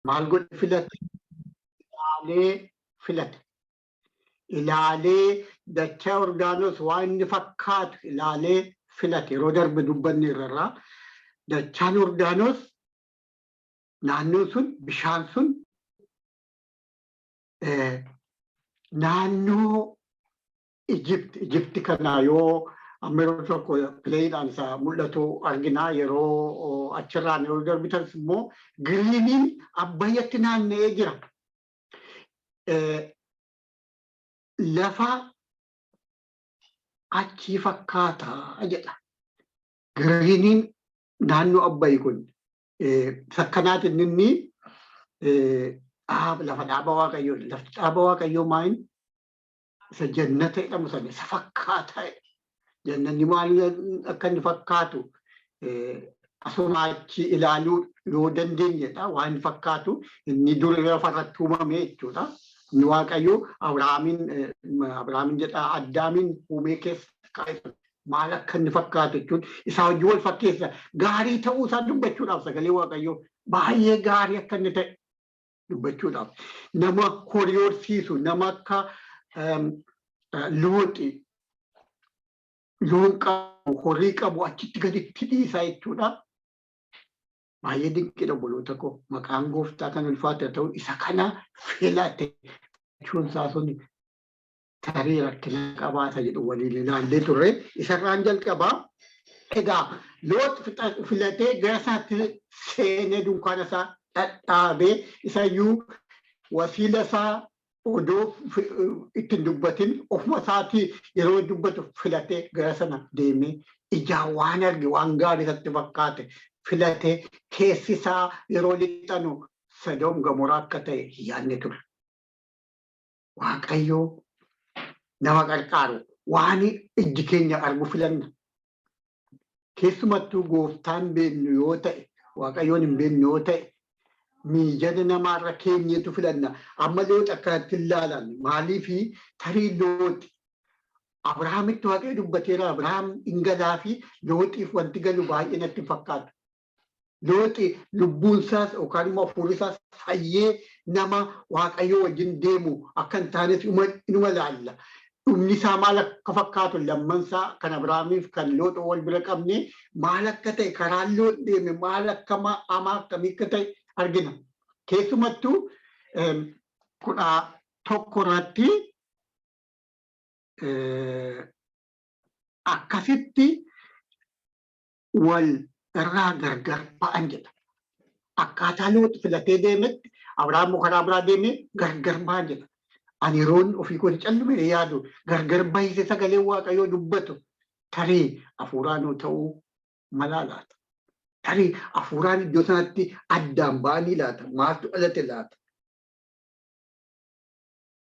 Maal godhe filate? Ilaalee filate. Ilaalee dachaa Yordaanos waan inni fakkaatu ilaalee filate. Yeroo darbe dubbanne irraa dachaan Yordaanos naannoon sun bishaan sun naannoo Ijipti Ijipti kana yoo amma yeroo tokko pileeyidhaan isa mul'atu argina yeroo achirraan yeroo darbitanis immoo giriiniin abbayyatti naanna'ee jira. Lafa achii fakkaata jedha. Giriiniin naannoo abbayyi kun sakkanaatiin inni lafa dhaaba waaqayyoo lafti dhaaba waaqayyoo maayin isa jannata jedhamu sana isa fakkaataa jedha. Jannanni maal akka inni fakkaatu asuma achi ilaaluu yoo dandeenyedha waan inni fakkaatu inni dur lafarratti uumame jechuudha. Inni Waaqayyo Abrahaamiin Abrahaamiin jedha Addaamiin uumee keessa kaa'e maal akka inni fakkaatu jechuun isaa wajjin wal fakkeessa gaarii ta'uu isaa dubbachuudhaaf sagalee Waaqayyoo baay'ee gaarii akka inni ta'e dubbachuudhaaf nama horii horsiisu nama akka looxi loon qabu horii qabu achitti gaditti dhiisa jechuudha. Baay'ee dinqiidha obboloota koo maqaan gooftaa kan ulfaate ta'u isa kana filate jechuun isaa sun tarii rakkina qabaata jedhu waliin ilaallee turre isarraan jalqabaa. Egaa Loox filatee gara isaatti seenee dunkaana isaa dhadhaabee isayyuu wasiila isaa odoo itti hin dubbatin ofuma isaatii yeroo dubbatu filatee gara sana deemee ijaan waan arge waan gaarii isatti fakkaate filatee keessi isaa yeroo lixanu Sodoom Gamoraa akka ta'e hin yaadne ture. Waaqayyoo nama qarqaaru waan ijji keenya argu filanna. Keessumattuu gooftaan beeknu yoo ta'e, Waaqayyoon hin beeknu yoo ta'e, miijana namaarra keenyeetu filanna. Amma Loox akkanatti hin ilaalan. Maaliifi tarii Loox Abrahaamitti Waaqayyo dubbateera. Abrahaam hin galaa fi Looxiif wanti galu baay'ee natti hin fakkaatu. Looxi lubbuun isaas yookaan immoo hafuurri isaas fayyee nama Waaqayyoo wajjin deemu akka hin taanes inuma ilaalla. Dhumni isaa maal akka fakkaatu lamman isaa kan Abrahaamiif kan Loox wal bira qabne maal akka ta'e karaan Loox deeme maal akka hamaa akkamii akka ta'e argina. Keessumattuu 11 irratti akkasitti wal irraa gargar ba'an jedha. Akkaataa Loox filatee deemetti Abrahaam immoo karaa biraa deemee gargar ba'an jedha. Ani yeroon ofii kooti callumee yaadu gargar bahise sagalee Waaqayyoo dubbatu tarii hafuuraanuu ta'uu malaa laata? Tarii hafuuraan iddoo sanatti addaan ba'anii laata? Maaltu dhalate laata?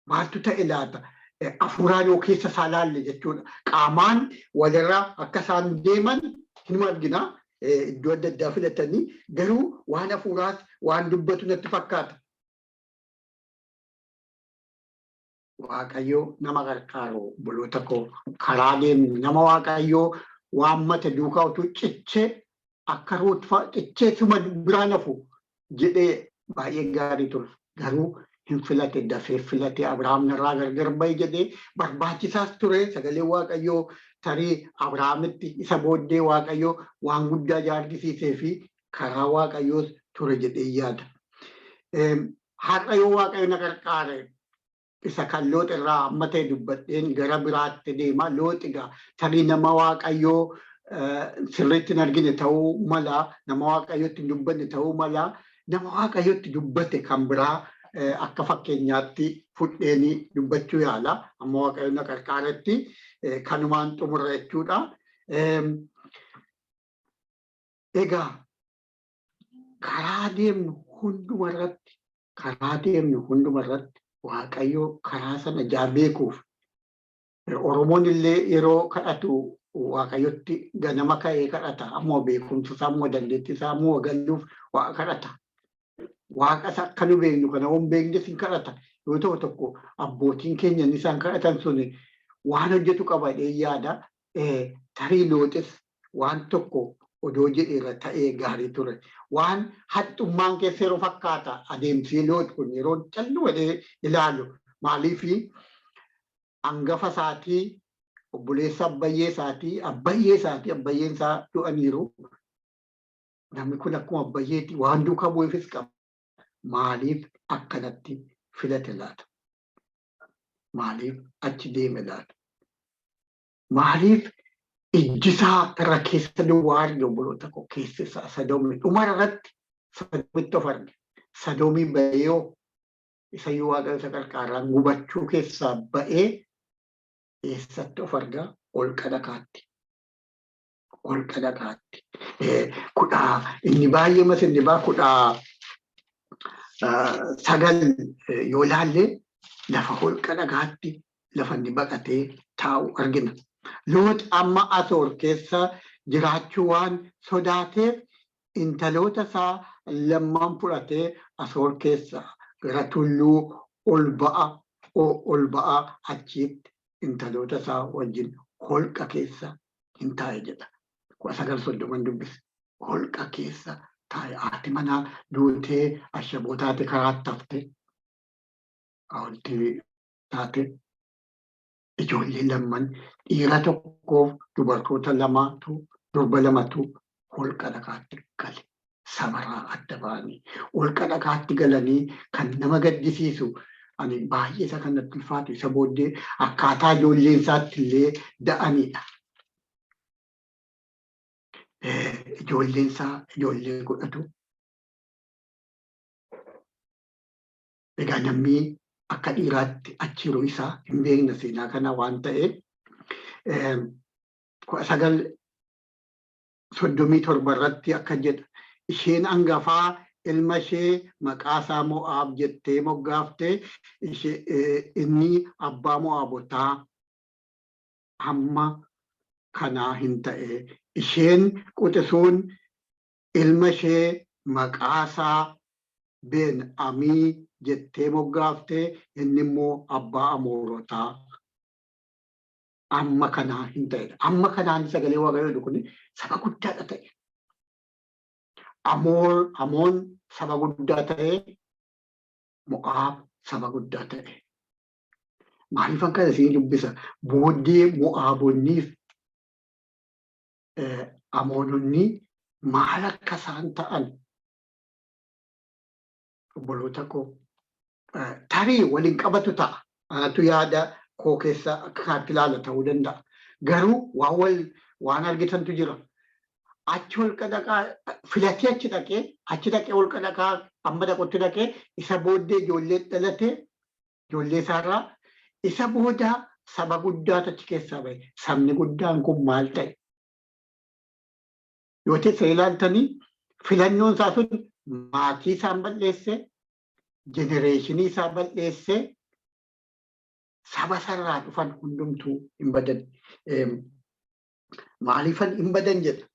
Maaltu ta'e laata? Afuuraan yoo keessa isaa laalle jechuudha. Qaamaan walirraa akka isaan deeman hinuma argina. Iddoo adda addaa filatanii garuu waan afuuraas waan dubbatu natti fakkaata. Waaqayyo nama gargaaru obboloota koo karaa deemnu nama Waaqayyoo waammate duukaa utuu cichee akka ruutfaa cichee suma biraan hafu jedhee baay'ee gaarii ture. Garuu hin filate dafee filate Abrahaam narraa gargar ba'i jedhee barbaachisaas ture sagalee Waaqayyoo tarii Abrahaamitti isa booddee Waaqayyoo waan guddaa jaargisiisee fi karaa Waaqayyoos ture jedhee yaada. Har'a yoo Waaqayyo na qarqaare isa kan Loox irraa amma ta'e dubbadheen gara biraatti deema. Loox egaa tarii nama Waaqayyoo sirriitti hin argine ta'uu mala, nama Waaqayyootti hin dubbanne ta'uu mala, nama Waaqayyootti dubbate kan biraa akka fakkeenyaatti fudheeni dubbachuu yaala. Amma Waaqayyo na qarqaaretti kanumaan xumurra jechuudha. Egaa karaa deemnu hunduma irratti karaa deemnu hunduma irratti Waaqayyo karaa sana ijaa beekuuf Oromoon illee yeroo kadhatu Waaqayyotti ganama ka'ee kadhata. Ammoo beekumsa isaa ammoo dandeettii isaa ammoo galuuf Waaqa kadhata. Waaqa isa akka nu beeknu kana waan beeknes hin kadhata. Yoo ta'u tokko abbootiin keenya inni isaan kadhatan sun waan hojjetu qaba jedhee yaada. Tarii Looxis waan tokko odoo jedheera ta'ee gaarii ture. Waan haxxummaan keessa yeroo fakkaata adeemsi Loox kun yeroo callu godhee ilaalu. Maaliifi hangafa isaatii, obboleessa abbayyee isaatii, abbayyee isaatii, abbayyeen isaa du'aniiru. Namni kun akkuma abbayyeetti waan duukaa bu'eefis qaba. Maaliif akkanatti filate laata? Maaliif achi deeme laata? Maaliif ijji isaa irra keessa duwwaa arge? Obboloota koo, keessi isaa Sadoomi dhuma irratti Sadoomitti of arge. Sadoomii ba'ee isayyuu Waaqayyo isa qarqaarraan gubachuu keessaa ba'ee eessatti of argaa? Holqa dhakaatti. Holqa dhakaatti. Kudha inni baay'ee mas inni baa 19 yoo ilaalle lafa holqa dhagaatti lafa inni baqatee taa'u argina. Loox amma Asoor keessa jiraachuu waan sodaateef intaloota isaa lamman fudhatee Asoor keessa gara tulluu ol ba'a, achitti intaloota isaa wajjin holqa keessa hin taa'e jedha. 19:30 dubbise. Holqa keessa taa'e, haati manaa duutee ashaboo taate, karaatti hafte. Hawultii taate, ijoollee lamman, dhiira tokkoof dubartoota lamaatu, durba lamatu holqa dhagaatti gale. Sabarraa adda ba'anii holqa dhagaatti galanii kan nama gaddisiisu, ani baay'ee isa kan natti ulfaatu, isa booddee akkaataa ijoolleen isaatti illee da'anidha. Ijoolleen isaa ijoollee godhatu. Egaa namni akka dhiiraatti achi yeroo isaa hin beekna seenaa kana waan ta'eef, 19:37 irratti akka jedha: Isheen hangafaa ilma ishee maqaa isaa Mo'aab jettee moggaaftee, inni abbaa Mo'aabotaa hamma kanaa hin ta'e. Isheen quxisuun ilma ishee maqaa isaa Ben Amii jettee moggaaftee, inni immoo abbaa Amoorotaa amma kanaa hin ta'edha. Amma kanaan sagalee Waaqayyoo kun saba guddaadha ta'e. Amoor, Amoon saba guddaa ta'e, Mo'aab saba guddaa ta'e. Maaliifan kana isin dubbisa? Booddee Mo'aabonniif Amoononni maal akka isaan ta'an, obboloota koo, tarii waliin qabatu ta'a. Anatu yaada koo keessa akka kanaatti ilaala ta'uu danda'a. Garuu waan wal waan argitantu jira. Achi holqa dhaqaa filatee achi dhaqee holqa dhaqaa amma dhaqutti dhaqee, isa booddee ijoollee dhalate, ijoollee isaarraa isa booda saba guddaatu achi keessaa bahe. Sabni guddaan kun maal ta'e? Yoo teessa ilaaltanii, filannoon isaa sun maatii isaan balleesse, generation isaa balleesse, saba sarraa dhufan hundumtuu hin badan. Maaliifan hin badan jedha?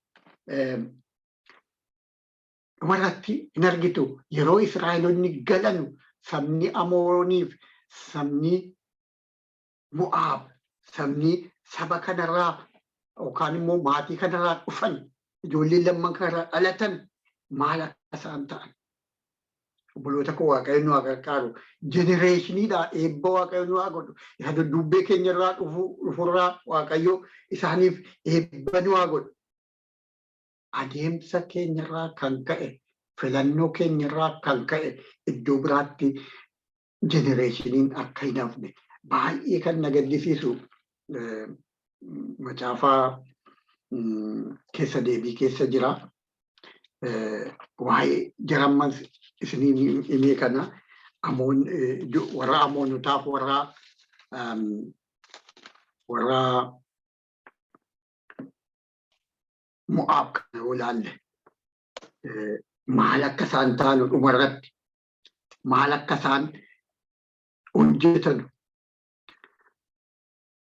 Dhumarratti hin argitu, yeroo Israa'eloonni galanu sabni Amooniif sabni Mo'aab, sabni saba kanarraa yookaan immoo maatii kanarraa dhufan, ijoolleen lamman kanarraa dhalatan maal akka isaan ta'an. Obboloota koo, Waaqayyo nu haa gargaaru. Generationiidha eebba Waaqayyo nu haa godhu. Isa dudduubbee keenyarraa dhufurraa Waaqayyo isaaniif eebba nu haa godhu. Adeemsa keenyarraa kan ka'e, filannoo keenyarraa kan ka'e, iddoo biraatti generationiin akka hin hafne baay'ee kan na gaddisiisu, macaafaa Keessa Deebii keessa jira. Waa'ee jarammas isinii himee kana, Amoon, warra Amoonotaaf warra Mo'aab kana yoo ilaalle, maal akka isaan taanu, dhumarratti maal akka isaan hojjetan,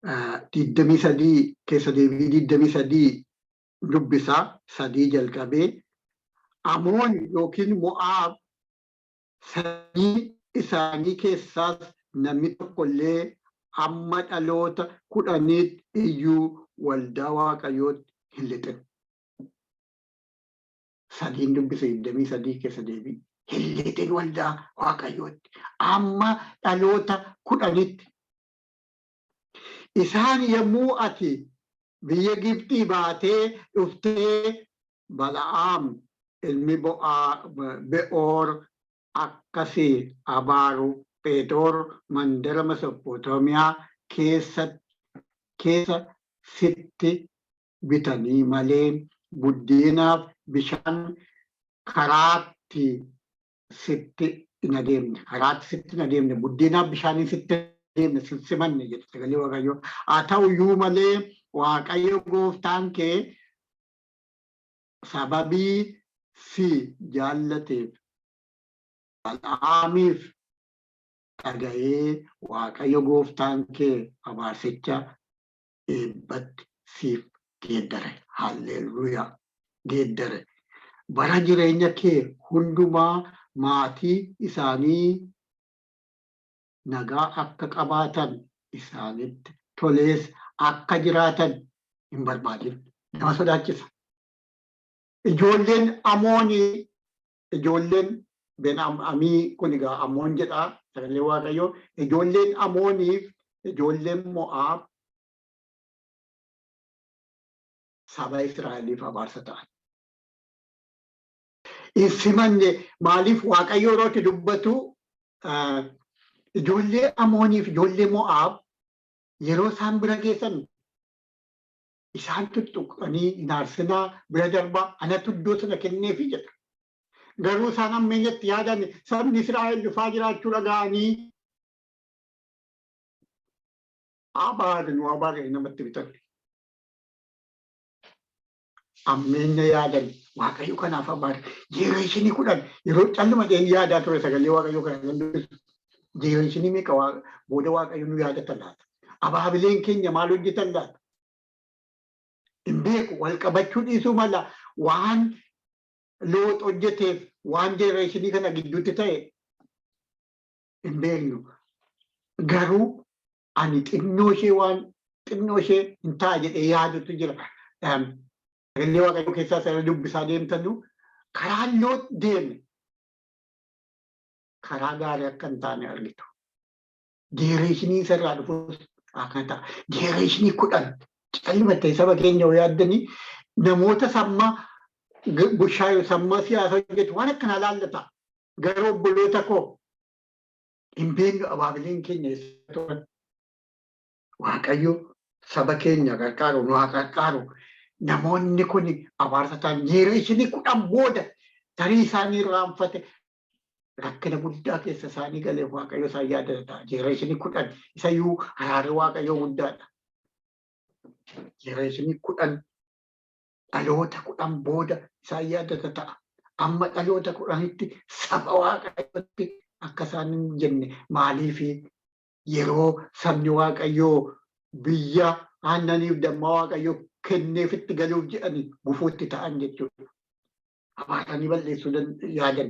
23, Keessa Deebii 23 dubbisaa, 3 jalqabee. Amoon yookiin Mo'aab sanyii isaanii keessaas namni tokkollee hamma dhaloota 10tti iyyuu waldaa Waaqayyootti hin lixin. sadiin dubbise 23 keessa deebii. Hin lixin waldaa Waaqayyootti. Amma dhaloota 10tti. Isaan yommuu ati biyya Gibxii baatee dhuftee Bala'aam ilmi Be'oor akka si abaaru Phexoor mandara Mesophotaamiyaa keessa sitti bitanii malee buddeenaaf bishaan karaatti sitti hin adeemne. Karaatti sitti hin adeemne. Buddeenaaf bishaaniin sitti hin adeemne, sin simanne jedha sagalee Waaqayyoo. Haa ta'u iyyuu malee Waaqayyo gooftaan kee sababii si jaallateef Bala'aamiif dhaga'ee Waaqayyo gooftaan kee abaarsicha eebbatti siif geeddare. Haalleluuyaa! Geeddare. Bara jireenya kee hundumaa maatii isaanii nagaa akka qabaatan isaanitti tolees akka jiraatan hin barbaadin. Nama sodaachisa. Ijoolleen Amoonii, ijoolleen Ben Amii kun egaa Amoon jedha sagalee Waaqayyoo. Ijoolleen Amooniif ijoolleen Mo'aab saba Israa'eliif abaarsa ta'an. Hin simanne. Maaliif? Waaqayyo yeroo itti dubbatu ijoollee Amooniif ijoollee Mo'aab yeroo isaan bira geessan isaan tuttuqanii hin aarsinaa, bira darbaa, anatu iddoo sana kenneefi jedha. Garuu isaan hammeenyatti yaadan. Sabni Israa'el dhufaa jiraachuu dhaga'anii abaare, nu abaare, namatti bitan. Hammeenya yaadan. Waaqayyo kanaaf abaare. Generation 10 yeroo calluma dheen yaadaa ture sagalee Waaqayyo kana nan dubbisu. Generation meeqa booda Waaqayyo nu yaadatan laata? Abaabileen keenya maal hojjetan laata? Hin beeku, wal qabachuu dhiisuu mala. Waan Loox hojjeteef waan generation kana gidduutti ta'e hin beeknu. Garuu ani xinnoo ishee waan xinnoo ishee hin ta'a jedhee yaadutu jira. Sagalee Waaqayyoo keessaa sana dubbisaa deemtanu karaan Loox deeme karaa gaarii akka hin taane argitu. Generation isarraa dhufus akka ta'a. Generation 10 callimattee saba keenya yoo yaaddanii namoota samma bushaayoo samma siyaasa hojjetu waan akkanaa laallata. Garuu obboloota koo, hin beeknu abaabileen keenya eessa turan. Waaqayyo saba keenya qarqaaru, nu haa qarqaaru. Namoonni kun abaarsa ta'an. Generation 10 booda tarii isaanii irraanfate, rakkina guddaa keessa isaanii galee Waaqayyo isaan yaadata. Generation 10 isayyuu araarri Waaqayyoo guddaadha. Generation 10, dhaloota 10 booda isaan yaadata ta'a. Amma dhaloota 10tti saba Waaqayyootti akka isaan hin jenne. Maaliif? Yeroo sabni Waaqayyoo biyya aannaniif dammaa Waaqayyoo kenneefitti galuuf jedhani gufuutti ta'an jechuudha. Abaaranii balleessuu yaadan.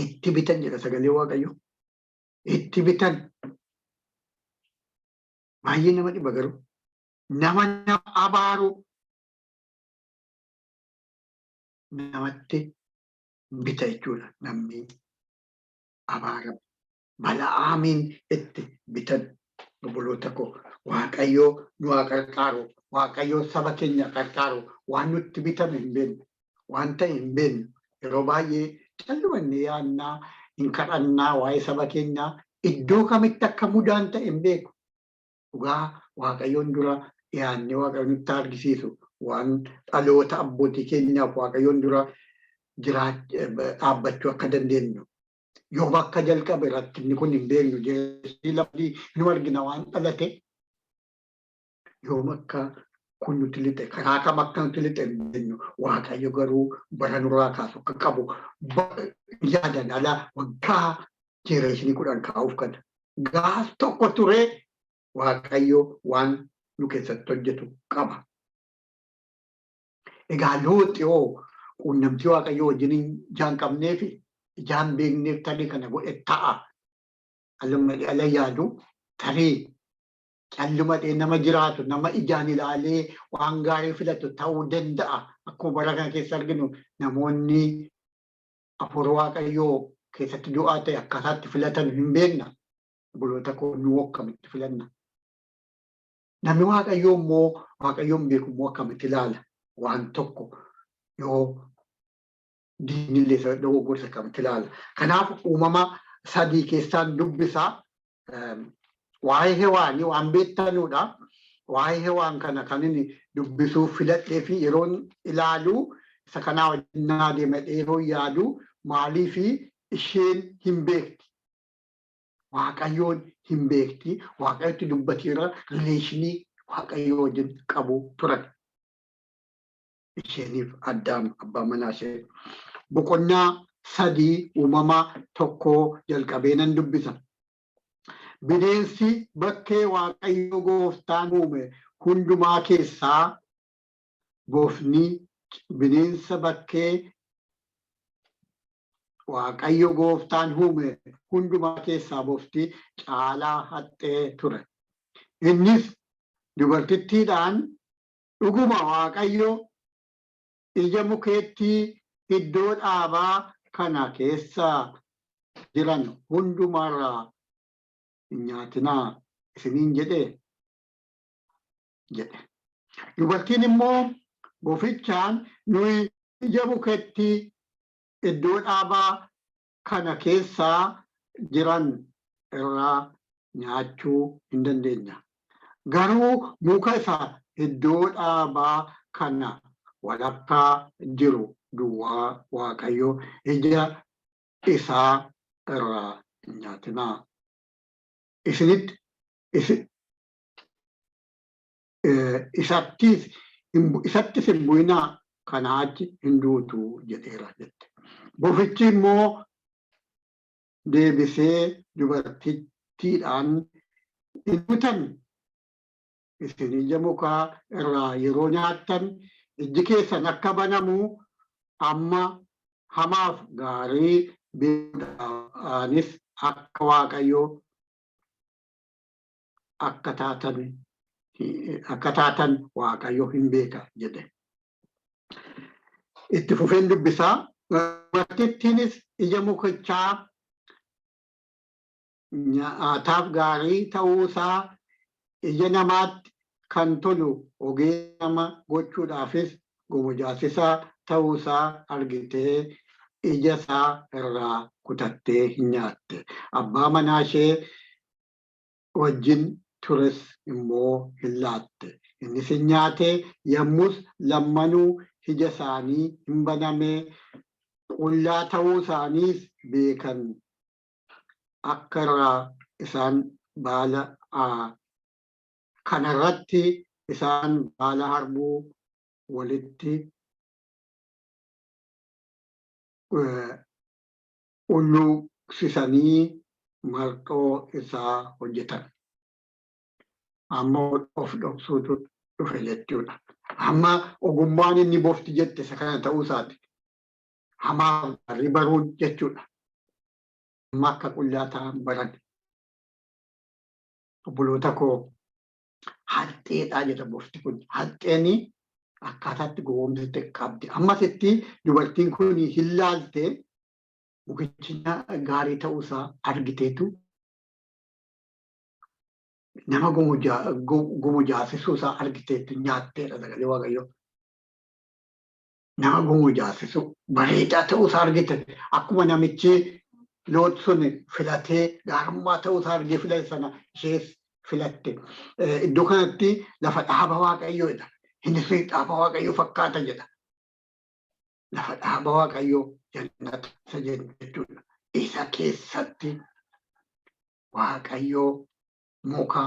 Itti bitan jedha sagalee Waaqayyoo. Itti bitan. Baay'ee nama dhiba garuu. Nama nama abaaru namatti bita jechuudha namni abaarame. Bala'aamiin itti bitan, obboloota koo. Waaqayyoo nu haa qarqaaru. Waaqayyoo saba keenya qarqaaru. Waan nutti bitame hin beeknu. Waan ta'e hin beeknu. Yeroo baay'ee callumannee yaadnaa, hin kadhannaa waa'ee saba keenyaa, iddoo kamitti akka mudaan ta'e hin beeku. Dhugaa Waaqayyoon dura dhiyaannee Waaqayyoon nutti argisiisu, waan dhaloota abbootii keenyaaf Waaqayyoon dura dhaabbachuu akka dandeenyu. Yoom akka jalqabe rakkinni kun hin beeknu. Jeesii lafti nu argina waan dhalate. Yoom akka kun nuti lixe, karaa kam akka nuti lixe hin beeknu. Waaqayyo garuu bara nurraa kaasu akka qabu yaadan ala waggaa generation 10 kaa'uuf kana. Gaaf tokko ture Waaqayyo waan nu keessatti hojjetu qaba. Egaa Looxi hoo quunnamtii Waaqayyo wajjin ijaan qabneef ijaan beekneef tarii kana godhe ta'a. Ala yaadu tarii. Callumadhee nama jiraatu, nama ijaan ilaalee waan gaarii filatu ta'uu danda'a. Akkuma bara kana keessa arginu namoonni hafuura Waaqayyoo keessatti du'aa ta'e akkaataatti filatan hin beekna. Obboloota koo, nu akkamitti filanna? Namni Waaqayyoo immoo, Waaqayyoon beeku immoo akkamitti ilaala? Waan tokko yoo diinillee isa dogoggorse akkamitti ilaala? Kanaaf Uumama 3 keessaan dubbisaa. Waa'ee Hewaanii waan beektanuudha. Waa'ee Hewaan kana kan inni dubbisuuf filadhee fi yeroon ilaalu isa kanaa wajjin naa deema yeroo yaadu, maaliif isheen hin beekti. Waaqayyoon hin beekti. Waaqayyotti dubbateera, relation Waaqayyoo wajjin qabu turan. Isheeniif Addaam abbaa manaa ishee. Boqonnaa 3, Uumama 1 jalqabee nan dubbisa. Bineensi bakkee Waaqayyo gooftaan uume hundumaa keessaa bofni bineensa bakkee Waaqayyo gooftaan uume hundumaa keessaa bofti caalaa haxxee ture. Innis dubartittiidhaan, "Dhuguma Waaqayyo ija mukeettii iddoo dhaabaa kana keessa jiran hundumarraa hin nyaatinaa isiniin jedhee?" jedhe. Dubartiin immoo bofichaan, "Nuyi ija mukeettii iddoo dhaabaa kana keessaa jiran irraa nyaachuu hin dandeenya. Garuu muka isa iddoo dhaabaa kana walakkaa jiru duwwaa Waaqayyo ija isaa irraa hin nyaatinaa. Isinitti isattis hin bu'inaa, kanaa achi hin duutu jedheera" jette. Bofichi immoo deebisee dubartittiidhaan, "Hin duutan. Isin ija mukaa irraa yeroo nyaattan ijji keessan akka banamu, amma hamaaf gaarii beekuudhaanis akka Waaqayyo akka taatan Waaqayyo hin beeka" jedhe. Itti fufeen dubbisaa. Dubartittiinis ija mukichaa nyaataaf gaarii ta'uusaa, ija namaatti kan tolu, ogeessa nama gochuudhaafis gomojaasisaa ta'uusaa argitee ija isaa irraa kutattee hin nyaatte. Abbaa manaa ishee wajjin tures immoo hin laatte. Innis hin nyaate. Yommus lammanuu ija isaanii hin baname, qullaa ta'uu isaaniis beekan. Akka irraa isaan baala kanarratti isaan baala harbuu walitti ulluuqsisanii marxoo isaa hojjetan. Amma of dhoksuutu dhufe jechuudha. Amma ogummaan inni bofti jette isa kana ta'uu isaati. Hamaa gaarii baruun jechuudha. Amma akka qullaa ta'an baran. Obboloota koo, haxxeedhaa jedha bofti kun. Haxxeen akkaataatti gowwoomsite qabdi. Ammasitti dubartiin kun hin laalte, mukichi gaarii ta'uusaa argiteetu nama gomojaasisuu isaa argiteetu nyaatteedha sagalee Waaqayyoo. Nama gomojaasisuu, bareedaa ta'uusaa argite. Akkuma namichi Loot sun filatee gaarummaa ta'uusaa argee filate sana ishees filatte. Iddoo kanatti lafa dhaaba Waaqayyoodha. Inni sun dhaaba Waaqayyoo fakkaata jedha. Lafa dhaaba Waaqayyoo jannata isa jennu jechuudha. Isa keessatti Waaqayyoo muka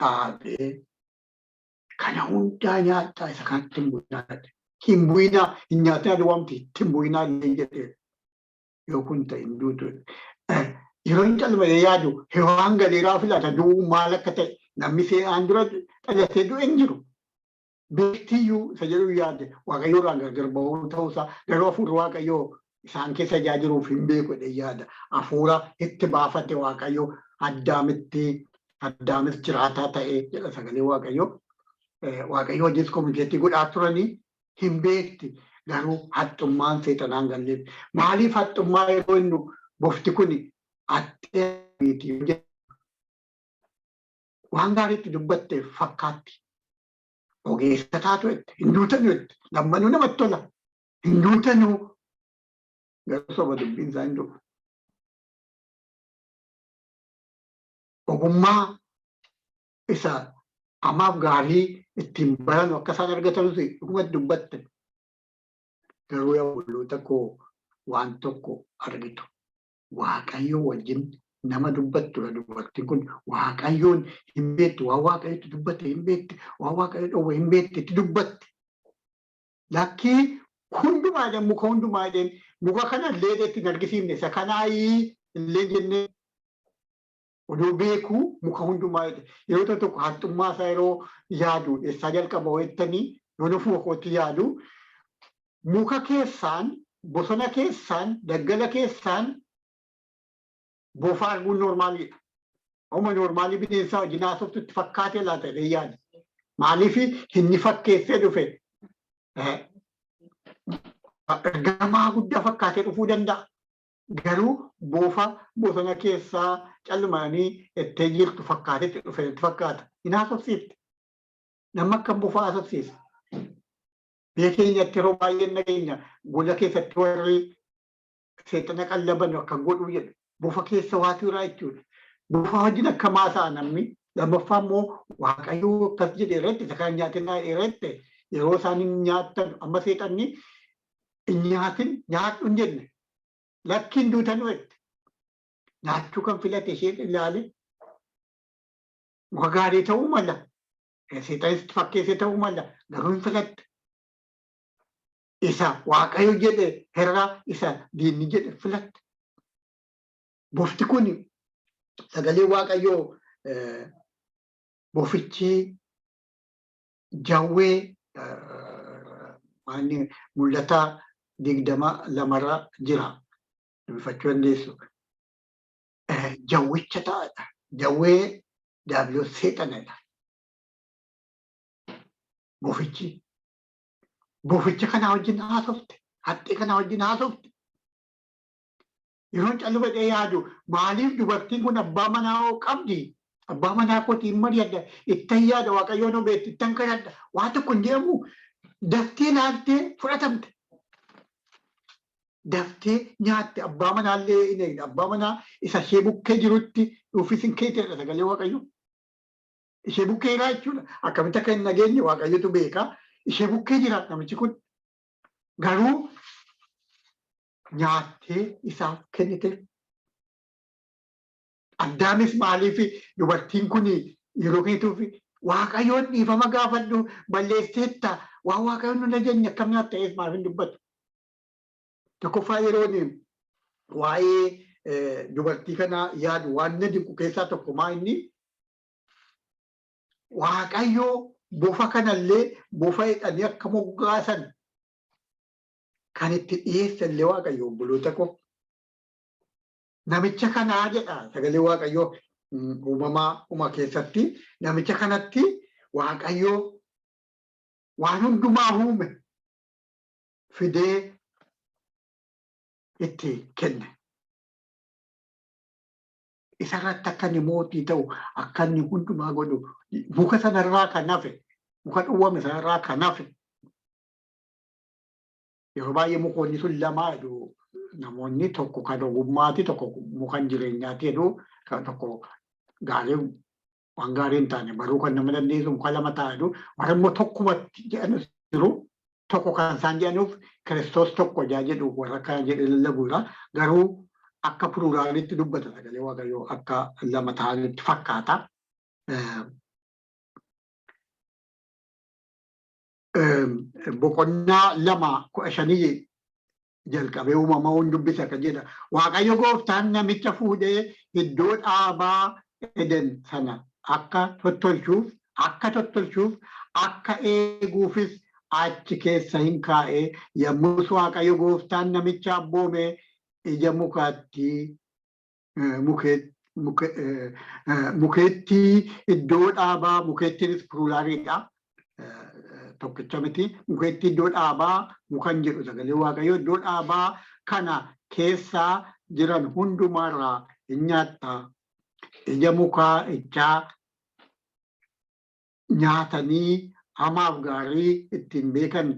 dhaabee, kana hundaa nyaadhaa, isa kanatti hin bu'inaa. Hin bu'inaa, hin nyaatinaa duwwaamti, itti hin bu'inaa illee jedhee, yoo kun ta'e hin duutu. Yeroo hin calmalee yaadu, Hewaan galeeraa filata du'uu maal akka ta'e namni seeraan dura dhalatee du'e hin jiru. Beektiyyuu isa jedhu yaade, Waaqayyoo irraan gargar ba'uu ta'uusaa garuu hafuurri Waaqayyoo isaan keessa ijaa jiruuf hin beeku jedhee yaada. Hafuura itti baafate Waaqayyo Addaamitti Addaamis jiraataa ta'ee jedha sagalee Waaqayyoo. Waaqayyoo wajjis communicate godhaa turanii hin beekti. Garuu haxxummaan seexanaan galleef. Maaliif haxxummaa yeroo inni bofti kun haxxee miti waan gaariitti dubbatteef fakkaatti. Ogeessa taatu jette, hin duutanu jette, lammanuu namatti tola. Hin duutanuu garuu soba dubbiin isaa hin dhufu. Ogummaa isa hamaaf gaarii ittiin baranu akka isaan argatanus dhugumatti dubbatte. Garuu yaa obboloota koo waan tokko argitu. Waaqayyo wajjin nama dubbattudha dubartiin kun. Waaqayyoon hin beektu, waan Waaqayyotti dubbate hin beekti, waan Waaqayyo dhowwe hin beekti itti dubbatte. Lakkii hundumaa jedhan muka hundumaa jedheen muka kana illee itti hin argisiifne isa kanaayii illee jennee odoo beekuu muka hundumaa jedhe. Yeroo tokko tokko haxxummaa isaa yeroo yaadu eessaa jalqaba jettanii yoon ofuma kootti yaadu muka keessaan bosona keessaan daggala keessaan bofa arguun normaliidha. Oma normal bineensaa wajjin haasoftu itti fakkaatee laata jedhee yaada. Maaliif inni fakkeessee dhufe ergamaa guddaa fakkaatee dhufuu danda'a. Garuu bofa bosona keessaa callumanii ettee jirtu fakkaatetti dhufe itti fakkaata. Hin haasofsiifte. Nama akkam bofa haasofsiisa. Biyya keenyatti yeroo baay'ee nageenya gola keessatti warri seexana qallaban akka godhuu jedhu. Bofa keessa waatu jira jechuudha. Bofa wajjin akka maasa'a namni. Lammaffaa immoo Waaqayyoo akkas jedhe irratti isa kan nyaatinaa irratti yeroo isaan hin nyaattan amma seexanni hin nyaatin nyaadhu hin jenne. Lakkiin duutanuu jette. Nyaachuu kan filate isheen ilaale. Muka gaarii ta'uu mala. Seexanis fakkeessee ta'uu mala. Garuu hin filatte. Isa Waaqayyo jedhe herra isa diinni jedhe filatte. Bofti kun sagalee Waaqayyoo bofichi jawwee mul'ata 22rra jira. Dubbifachuu dandeessu. Jawwicha ta'adha. Jawwee Daabiloos seexanadha. Bofichi. Boficha kanaa wajjin haasofte. Haxxee kanaa wajjin haasofte. Yeroon callu jedhee yaadu maaliif dubartiin kun abbaa manaa hoo qabdi? Abbaa manaa kootii hin mari'adha. Ittan yaada Waaqayyoon hoo beekti ittan kadhadha. Waa tokko hin jedhamu. Daftee laaltee fudhatamte. Daftee nyaatte abbaa manaallee hin eegne. Abbaa manaa isa ishee bukkee jirutti dhuufis hin keeteedha sagalee Waaqayyoo. Ishee bukkee jira jechuudha. Akkamitti akka hin dhageenye Waaqayyotu beeka. Ishee bukkee jira namichi kun. Garuu nyaattee isaaf kennite. Addaamis maaliif dubartiin kun yeroo kennituuf Waaqayyoon dhiifama gaafadhu balleesseetta waan Waaqayyoon nu ajajne akkam nyaatta ta'eef maaf hin dubbatu. Tokkoffaa yeroon waa'ee dubartii kanaa yaadu waan na dinqu keessaa tokko maa inni Waaqayyoo bofa kanallee bofa jedhanii akka moggaasan kan itti dhiyeesse illee Waaqayyo obboloota koo. Namicha kanaa jedha sagalee Waaqayyoo uumamaa uma keessatti namicha kanatti Waaqayyoo waan hundumaa uume fidee itti kenne. Isarratti akka inni mootii ta'u akka inni hundumaa godhu muka sanarraa kan hafe muka dhowwame sanarraa kan hafe yeroo baay'ee mukoonni sun lama jedhu namoonni tokko kan ogummaati tokko mukan jireenyaati jedhu kan tokko gaarii waan gaarii hin taane baruu kan nama dandeessu muka lama ta'a jedhu warra immoo tokkumatti jedhanus jiru tokko kan isaan jedhanuuf Kiristoos tokko jaa jedhu warra akkana jedhee lallabuudha garuu akka pluralitti dubbata sagalee Waaqayyoo akka lama ta'anitti fakkaata. Boqonnaa 2:15 jalqabee uumama hun dubbisa kan jedha. Waaqayyo gooftaan namicha fuudhee iddoo dhaabaa Eden sana akka tottolchuuf akka eeguufis achi keessa hin kaa'e. Yommus Waaqayyo gooftaan namicha abboome ija mukaatti Mukeettii iddoo dhaabaa, mukeettiinis pluraliidha. Tokkicha miti. Mukeettii iddoo dhaabaa mukan jedhu sagalee Waaqayyoo iddoo dhaabaa kana keessaa jiran hundumaarraa hin nyaatta. Ija mukaa ichaa nyaatanii hamaaf gaarii ittiin beekan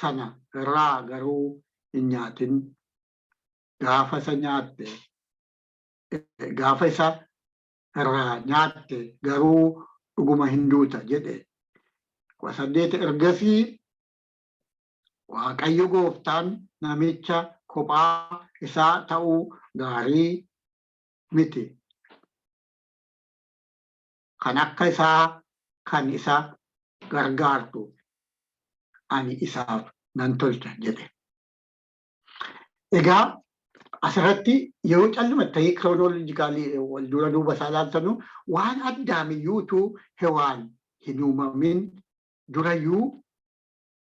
sana irraa garuu hin nyaatin. Gaafa isa nyaatte, gaafa isa irraa nyaatte garuu dhuguma hin duuta jedhe. 18 ergasii Waaqayyo gooftaan namicha kophaa isaa ta'uu gaarii miti. Kan akka isaa kan isa gargaartu ani isaaf nan tolcha jedhe. Egaa asirratti yeroo calluma ta'ee chronologically wal dura duuba isaa ilaaltanu, waan Addaamiyyuutu Hewaan hin uumamin durayyuu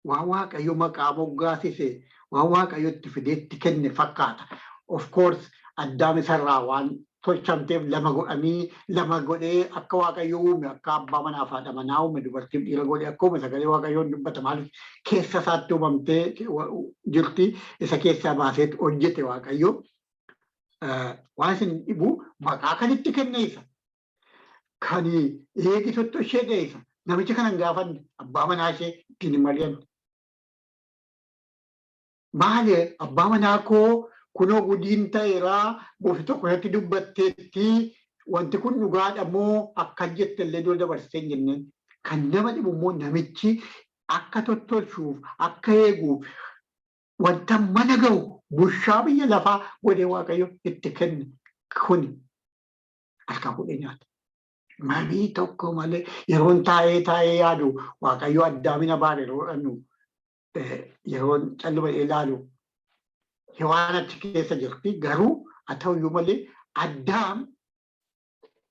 waan Waaqayyo maqaa moggaasise, waan Waaqayyo itti fidee itti kenne fakkaata. Of course, Addaam isarraa waan tolchamteef lama godhanii, lama godhee akka Waaqayyo uume, akka abbaa manaa fi haadha manaa uume, dubartiif dhiira godhee akka uume sagalee Waaqayyoon dubbata. Maaliif? Keessa isaatti uumamtee jirti, isa keessaa baasee hojjete Waaqayyo. Waan isin dhibu, maqaa kan itti kenne isa. Kan eegitottu ishee dheessa. Namicha kana hin gaafanne, abbaa manaa ishee ittiin hin mari'anne. Maali, abbaa manaa koo, kunoo gudiin ta'eeraa, goofti tokko irratti dubbatteetti, wanti kun dhugaadha moo akkan jette illee dura dabarsitee hin jenneen. Kan nama dhibu immoo namichi akka tottolchuuf, akka eeguuf, wanta mana ga'u bushaa biyya lafaa godhee Waaqayyo itti kenne kuni harkaa fuudhee nyaata. Marii tokko malee. Yeroon taa'ee taa'ee yaadu, Waaqayyo Addaamina baare yeroo dhannu, yeroon calluma ilaalu, Hewaan achi keessa jirti. Garuu haa ta'uyyuu malee Addaam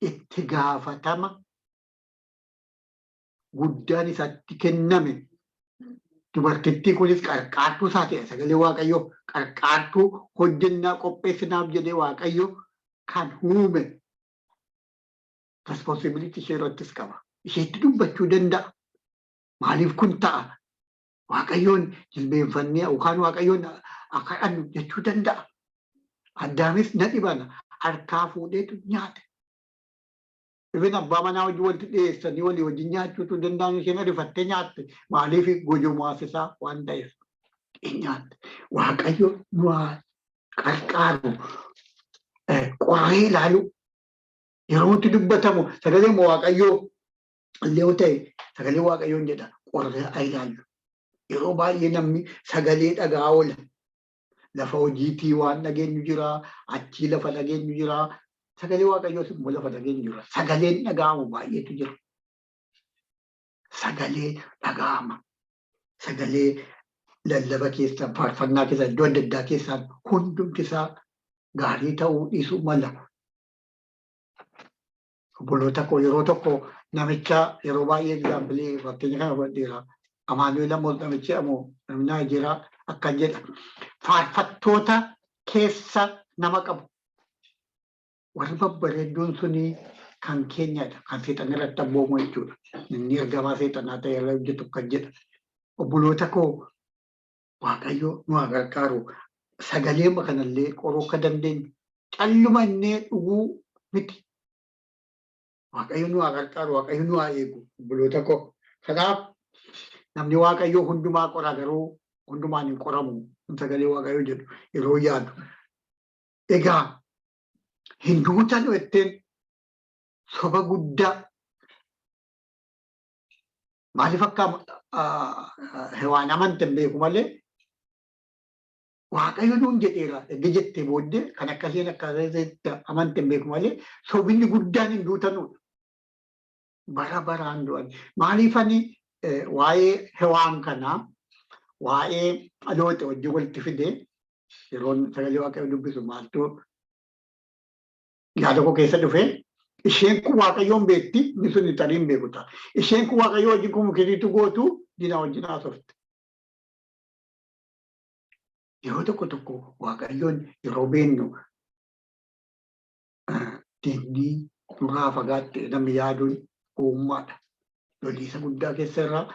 itti gaafatama guddaan isatti kenname, dubartittii kunis qarqaartuu isaa ta'e. Sagalee Waaqayyo qarqaartuu hojjennaa qopheessinaaf jedhee Waaqayyo kan uume responsibility ishee irrattis qaba. Isheetti dubbachuu danda'a. Maaliif kun ta'a? Waaqayyoon jilbeenfannee yookaan Waaqayyoon akka dhannu jechuu danda'a. Addaamis na dhibana harkaa fuudheetu nyaate. Ibin abbaa manaa wajjin walitti dhiyeessanii walii wajjin nyaachuutu danda'an, isheen ariifattee nyaatte. Maaliif? Gojomaasisaa waan ta'eef hin nyaatte. Waaqayyo nu haa qarqaaru, qorree ilaalu. Yeroo itti dubbatamu sagalee Waaqayyoo illee yoo ta'e, sagalee Waaqayyoon jedha, qorree haa ilaallu. Yeroo baay'ee namni sagalee dhagaa oola. Lafa hojiitii waan dhageenyu jira, achii lafa dhageenyu jira, sagalee Waaqayyoos immoo lafa dhageenyu jira. Sagaleen dhaga'amu baay'eetu jira. Sagalee dhaga'ama. Sagalee lallaba keessa, faarfannaa keessa, iddoo adda addaa keessaan hundumti isaa gaarii ta'uu dhiisuu mala. Obboloota koo, yeroo tokko namicha, yeroo baay'ee example, fakkeenya kana fudhadheera. Amaanu'el ammoo, namichi ammoo namni Naayijeeraa akkan jedha. Faarfattoota keessa nama qabu. Warri babbareedduun suni kan keenyadha. Kan seexan irratti abboomu jechuudha. Inni ergamaa seexanaa ta'e irra hojjetu kan jedha. Obboloota koo, Waaqayyo nu haa gargaaru. Sagalee kanallee qoruu akka dandeenyu, calluma innee dhuguu miti. Waaqayyo nu haa gargaaru, Waaqayyo nu haa eegu, obboloota koo. Kanaaf namni Waaqayyoo hundumaa qora, garuu hundumaan hin qoramu. Sagalee Waaqayyoo jedhu yeroo yaadu. Egaa hin duutan jetteen soba guddaa. Maaliif akka Hewaan amante hin beeku malee, Waaqayyo nuun jedheera erga jettee booddee kan akkasiin akka amante hin beeku malee, sobinni guddaan hin duutanudha. Bara baraan du'an. Maaliif ani waa'ee Hewaan kanaa waa'ee Looxe wajjin walitti fide? Yeroon sagalee Waaqayyo dubbisu maaltu yaada koo keessa dhufe? Isheen kun Waaqayyoon beekti, inni sun tarii hin beeku ta'a. Isheen kun Waaqayyo wajjin communicate gootu, diinaa wajjin haasofte. Yeroo tokko tokko Waaqayyoon yeroo beennu Diinni nurraa fagaatte namni yaaduun gowwummaadha. Loliisa guddaa keessa irraa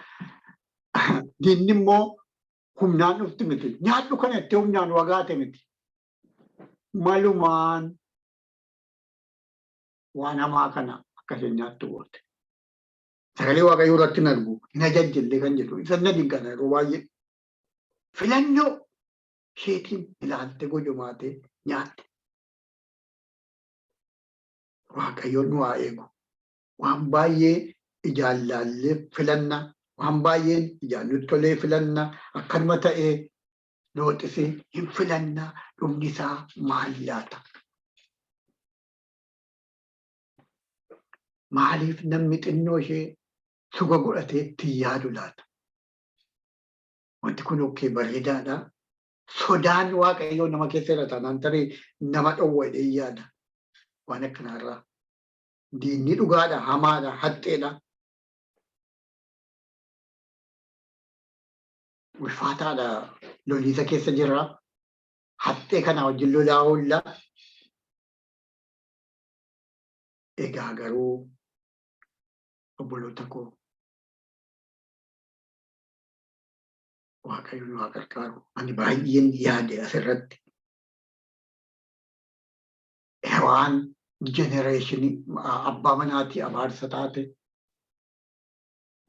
diinni immoo humnaan dhufti miti. Nyaadhu kana itti humnaan wagaate miti. Malumaan waan hamaa kana akka isheen nyaattu goote. Sagalee Waaqayyoo irratti hin argu, hin ajajjillee kan jedhu isa na dinqana yeroo baay'ee. Filannoo isheetiin ilaalte gojomaatee nyaatte. Waaqayyoon nu haa eegu. Waan baay'ee ijaan laallee filanna, waan baay'een ijaan nutti tolee filanna, akkanuma ta'ee Looxis hin filanna, dhumni isaa maal laata? Maaliif namni xinnoo ishee suga godhatee itti yaadu laata? Wanti kun okkee bareedaadha. Sodaan Waaqayyoo nama keessa jira taanaan tarii nama dhowwa jedhee yaada. Waan akkanaarraa. Diinni dhugaadha, hamaadha, haxxeedha. Ulfaataadha loliisa keessa jirra. Haxxee kana wajjin lolaa oolla. Egaa garuu obboloota koo Waaqayyo nu haa gargaaru. Ani baay'een yaade asirratti. Hewaan jenereeshinii abbaa manaatii abaarsa taate,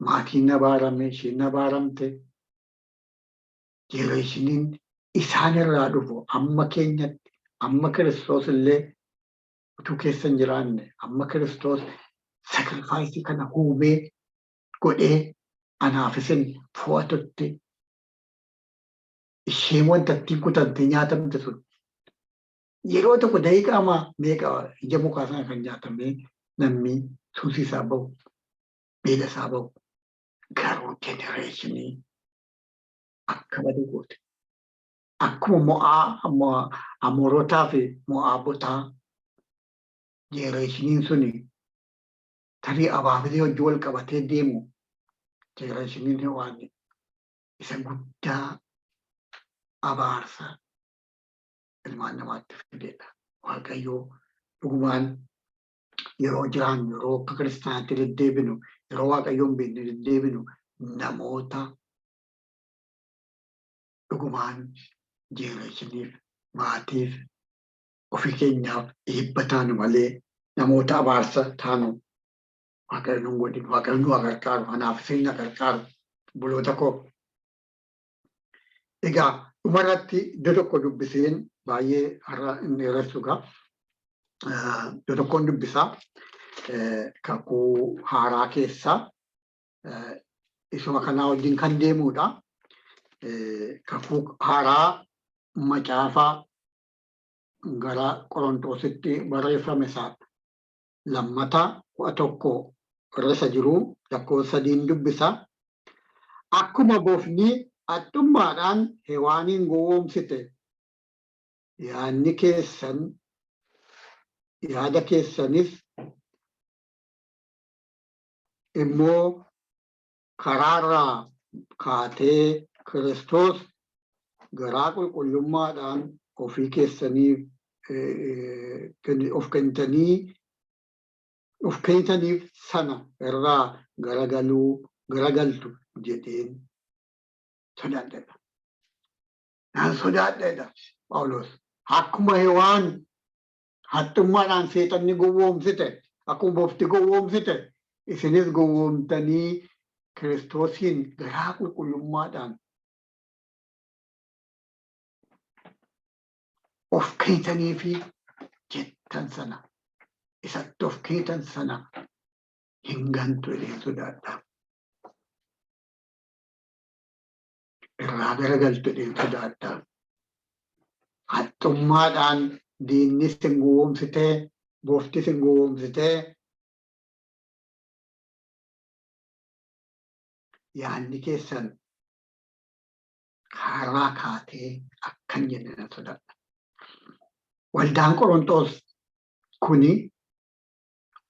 maatiin abaarame, isheen abaaramte, jenereeshiniin isaan irraa dhufu amma keenyatti, amma Kiristoos illee utuu keessa hin jiraanne, amma Kiristoos sakrifaayisii kana huubee godhee anaaf isin fo'atutti isheen wanta ittiin kutantee nyaatamte sun yeroo tokko daqiiqaa meeqa ija mukaa sana kan nyaatamee namni suusii isaa bahu, beela isaa bahu, garuu jenereeshinii akka badu goote. Akkuma mo'aa Amoorotaa fi Mo'aabotaa jenereeshiniin suni tarii abaabilii wajjin wal qabatee deemu jenereeshiniin Hewaan isa guddaa abaarsa ilmaan namaatti fidedha. Waaqayyoo dhugumaan yeroo jiraannu, yeroo akka kiristaanaatti deddeebinu, yeroo Waaqayyoon beekne deddeebinu, namoota dhugumaan jenereeshiniif, maatiif, ofii keenyaaf eebba taanu malee namoota abaarsa taanu Waaqayyo nu hin godhin. Waaqayyo nu haa gargaaru. Anaaf isin na gargaaru. Obboloota koo. Egaa dhumarratti iddoo tokko dubbiseen baay'ee har'a hin dheeressu egaa. Iddoo tokkoon dubbisaa kakuu haaraa keessaa isuma kanaa wajjin kan deemudha. Kakuu haaraa macaafa gara Qorontoositti barreeffame isaa lammata 11 irra isa jiru lakkoofsa sadiin dubbisa. Akkuma bofni haxxummaadhaan Hewaaniin gowwoomsite, yaadni keessan yaada keessanis immoo karaarraa kaatee Kiristoos garaa qulqullummaadhaan ofii keessaniif of kennitanii of kennitaniif sana irraa garagaluu garagaltu jedheen sodaadheedha. Nan sodaadheedha Phaawulos. Akkuma Hewaan haxxummaadhaan seexanni gowwoomsite, akkuma bofti gowwoomsite, isinis gowwoomtanii Kiristoosiin garaa qulqullummaadhaan of kennitanii fi jettan sana, isatti of kennitan sana hin gantu jedheen sodaadha. Irraa garagaltu jedheen sodaadha. Haxxummaadhaan diinni sin gowwoomsitee, bofti sin gowwoomsitee, yaadni keessan karaa kaatee akkan jenne nan sodaadha. Waldaan Qorontoos kuni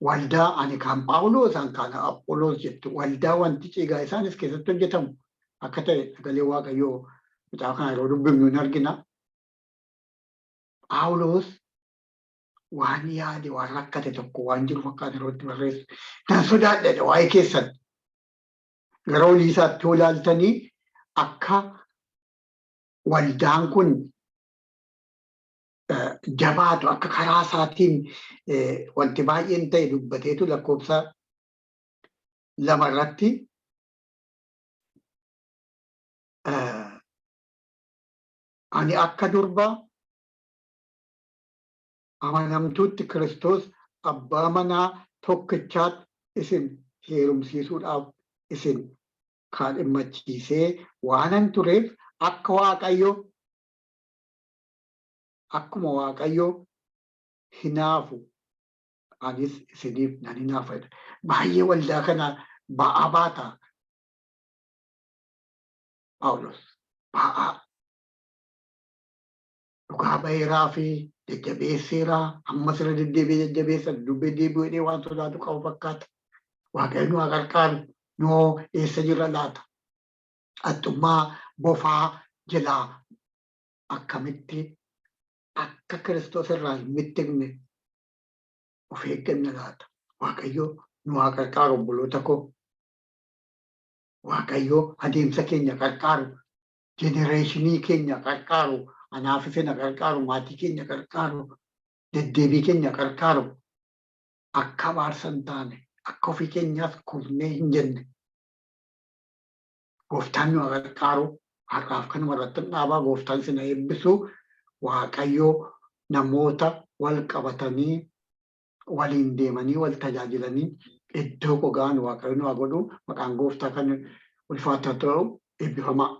waldaa ani kan Phaawulos an kan Apholos jettu, waldaa wanti ciigaa isaanis keessatti hojjetamu akka ta'e sagalee Waaqayyoo macaafa kana yeroo dubbifnu hin argina. Phaawulos Waan yaade, waan rakkate tokko waan jiru fakkaata yeroo itti barreessu. Nan sodaadha waa'ee keessan. Gara olii isaatti yoo ilaaltanii akka waldaan kun jabaatu, akka karaa isaatiin wanti baay'een ta'e dubbateetu lakkoofsa 2 irratti ani akka durba amanamtuutti Kiristoos abbaa manaa tokkichaatti isin heerumsiisuudhaaf isin kaadhimmachiisee waanan tureef akka Waaqayyo akkuma Waaqayyo hinaafu anis isiniif nan hinaafa jedha. Baay'ee waldaa kana ba'aa baata Phaawulos. Ba'aa. Dhugaa ba'eeraa fi jajjabeesseeraa, ammas irra deddeebi'ee jajjabeessa, dubbii deebi'ee waan sodaatu qabu fakkaata. Waaqayyo nu haa gargaaru. Noo eessa jirra laata? Haxxummaa bofaa jalaa akkamitti akka Kiristoos irraa hin mittiqne of eegganna laata? Waaqayyo nu haa gargaaru, obboloota koo. Waaqayyo adeemsa keenya gargaaru, generation keenya gargaaru, anaaf isin gargaaru, maatii keenya gargaaru, deddeebii keenya gargaaru, akka abaarsa hin taane, akka ofii keenyaas kufnee hin jenne. Gooftaan nu haa gargaaru. Har'aaf kanuma irratti dhaabaa. Gooftaan isin haa eebbisu. Waaqayyo namoota wal qabatanii waliin deemanii wal tajaajilanii iddoo gogaan Waaqayyo nu haa godhu. Maqaan Gooftaa kan ulfaataa ta'u, eebbifamaa.